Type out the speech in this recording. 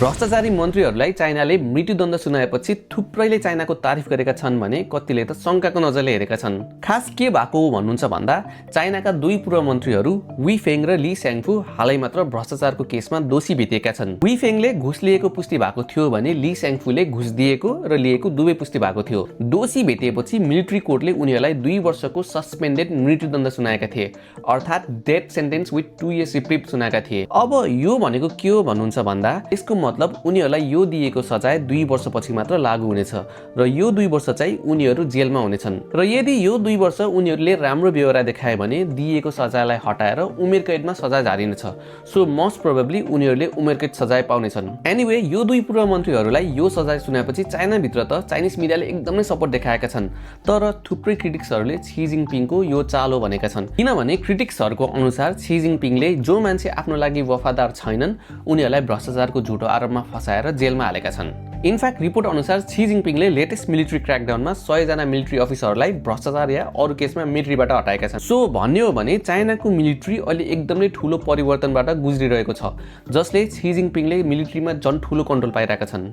भ्रष्टाचारी मन्त्रीहरूलाई चाइनाले मृत्युदण्ड सुनाएपछि थुप्रैले चाइनाको तारिफ गरेका छन् भने कतिले त शङ्काको नजरले हेरेका छन्। खास के भएको हो भन्नुहुन्छ भन्दा चाइनाका दुई पूर्व मन्त्रीहरू वी फेङ र ली स्याङफू हालै मात्र भ्रष्टाचारको केसमा दोषी भेटिएका छन्। वी फेङले घुस लिएको पुष्टि भएको थियो भने ली स्याङफूले घुस दिएको र लिएको दुवै पुष्टि भएको थियो। दोषी भेटिएपछि मिलिट्री कोर्टले उनीहरूलाई 2 वर्षको सस्पेन्डेड मृत्युदण्ड सुनाएका थिए, अर्थात् डेथ सेन्टेन्स विथ 2 इयर्स रिप्रिभ सुनाएका थिए। अब यो भनेको के हो भन्नुहुन्छ भन्दा यसको मतलब उनीहरूलाई यो दिएको सजाय 2 वर्षपछि मात्र लागू हुनेछ र यो 2 वर्ष चाहिँ उनीहरू जेलमा हुनेछन्। र यदि यो 2 वर्ष उनीहरूले राम्रो बेहोरा देखाए भने दिएको सजायलाई हटाएर उमेर कैदमा सजाय झारिनेछ। सो मोस्ट प्रोबेबली उनीहरूले उमेर कैद सजाय पाउनेछन्। एनीवे यो दुई पूर्व मन्त्रीहरूलाई यो सजाय सुनाएपछि चाइनाभित्र त चाइनिज मिडियाले एकदमै सपोर्ट देखाएका छन्, तर थुप्रै क्रिटिक्सहरूले सी जिनपिङको यो चाल हो भनेका छन्। किनभने क्रिटिक्सहरूको अनुसार सी जिनपिङले जो मान्छे आफ्नो लागि वफादार छैनन् उनीहरूलाई भ्रष्टाचारको झुटो आरोपमा फसाएर जेलमा हालेका छन्। इनफ्याक्ट रिपोर्ट अनुसार सी जिनपिङले लेटेस्ट मिलिट्री क्र्याकडाउनमा 100 जना मिलिट्री अफिसरहरूलाई भ्रष्टाचार या अरू केसमा मिलिट्रीबाट हटाएका छन्। सो भन्ने हो भने चाइनाको मिलिट्री अहिले एकदमै ठूलो परिवर्तनबाट गुज्रिरहेको छ, जसले सी जिनपिङले मिलिट्रीमा झन् ठूलो कन्ट्रोल पाइरहेका छन्।